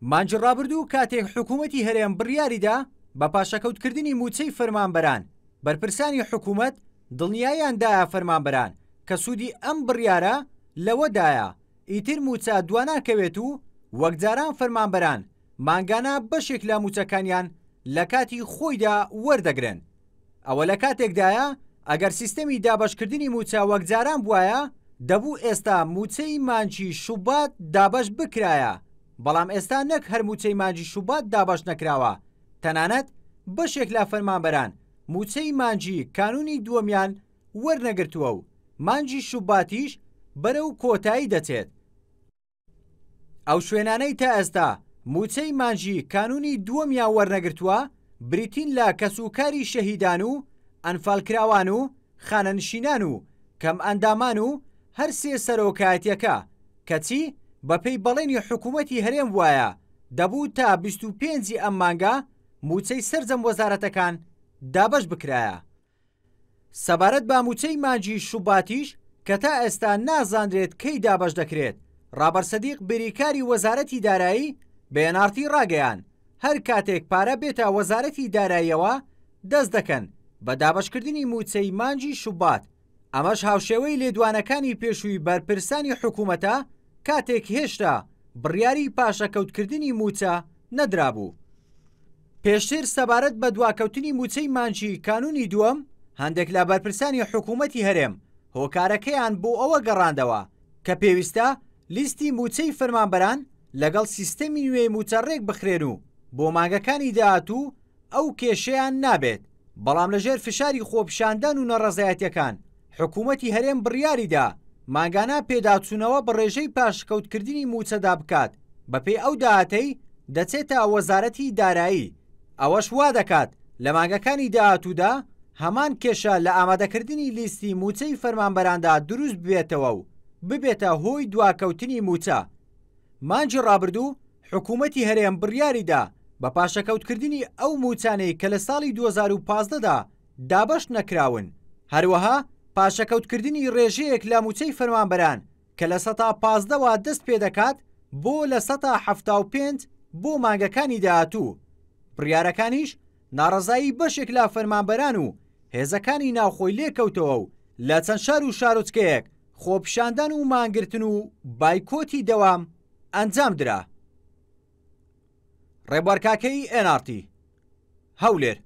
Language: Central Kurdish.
مانگی ڕابردوو کاتێک حکوومەتی هەرێم بڕیاریدا بە پاشەکەوتکردنی مووچەی فەرمانبەران، بەرپرسانی حکوومەت دڵنیاییان دایە فەرمانبەران کە سوودی ئەم بڕیارە لەوەدایە ئیتر مووچە دواناکەوێت و وەک جاران فەرمانبەران مانگانە بەشێک لە مووچەکانیان لە کاتی خۆیدا وەردەگرن. ئەوە لە کاتێکدایە ئەگەر سیستەمی دابەشکردنی مووچە وەک جاران بوایە دەبوو ئێستا مووچەی مانگی شوبات دابەش بکرایە، بەڵام ئێستا نەک هەر مووچەی مانگی شوبات دابەش نەکراوە، تەنانەت بەشێک لە فەرمانبەران مووچەی مانگی کانوونی دووەمیان وەرنەگرتووە و مانگی شوباتیش بەرەو کۆتایی دەچێت. ئەو شوێنانەی تا ئێستا مووچەی مانگی کانوونی دووەمیان وەرنەگرتووە بریتین لە کەسوکاری شەهیدان و ئەنفالکراوان و خانەنشینان و کەمئەندامان و هەرسێ سەرۆکایەتیەکە، کەچی بەپێی بەڵێنی حکوومەتی هەرێم وایە دەبوو تا 25 ی ئەم مانگە مووچەی سەرجەم وەزارەتەکان دابەش بکرایە. سەبارەت بە مووچەی مانگی شوباتیش کە تا ئێستا نازانرێت کەی دابەش دەکرێت، ڕابەر سدیق بریکاری وەزارەتی دارایی بە ئێن ئاڕ تی ڕاگەیاند، هەر کاتێک پارە بێتە وەزارەتی داراییەوە دەست دەکەن بە دابەشکردنی مووچەی مانگی شوبات، ئەمەش هاوشێوەی لێدوانەکانی پێشووی بەرپرسانی حکومەتە کاتێک هێشتا بڕیاری پاشەکەوتکردنی مووچە نەدرابوو. پێشتر سەبارەت بە دواکەوتنی مووچەی مانگی کانوونی دووەم، هەندێک لە بەرپرسانی حکوومەتی هەرێم هۆکارەکەیان بۆ ئەوە گەڕاندەوە کە پێویستە لیستی مووچەی فەرمانبەران لەگەڵ سیستەمی نوێی مووچە رێکبخرێن و بۆ مانگەکانی داهاتوو ئەو کێشەیان نابێت، بەڵام لەژێر فشاری خۆپیشاندان و ناڕەزایەتییەکان حکوومەتی هەرێم بڕیاریدا مانگانە پێداچوونەوە بە ڕێژەی پاشکەوتکردنی مووچەدا بکات بەپێی ئەو داهاتەی دەچێتە وەزارەتی دارایی، ئەوەش وادەکات لە مانگەکانی داهاتوودا هەمان کێشە لە ئامادەکردنی لیستی مووچەی فەرمانبەراندا دروست ببێتەوە و ببێتە هۆی دواکەوتنی مووچە. مانگی ڕابردوو حکوومەتی هەرێم بڕیاریدا بە پاشەکەوتکردنی ئەو مووچانەی کە لە ساڵی 2015 دا دابەش نەکراون، هەروەها پاشەکەوتکردنی ڕێژەیەک لە مووچەی فەرمانبەران کە 15% وە دەست پێدەکات بۆ 75% بۆ مانگەکانی داهاتوو، بڕیارەکانیش ناڕەزایی بەشێک لە فەرمانبەران و هێزەکانی ناوخۆی لێکەوتەوە و لە چەند شار و شارۆچکەیەک خۆپیشاندان و مانگرتن و بایکۆتی دەوام ئەنجامدرا. ڕێبوار کاکەیی، ئێن ئاڕ تی، هەولێر.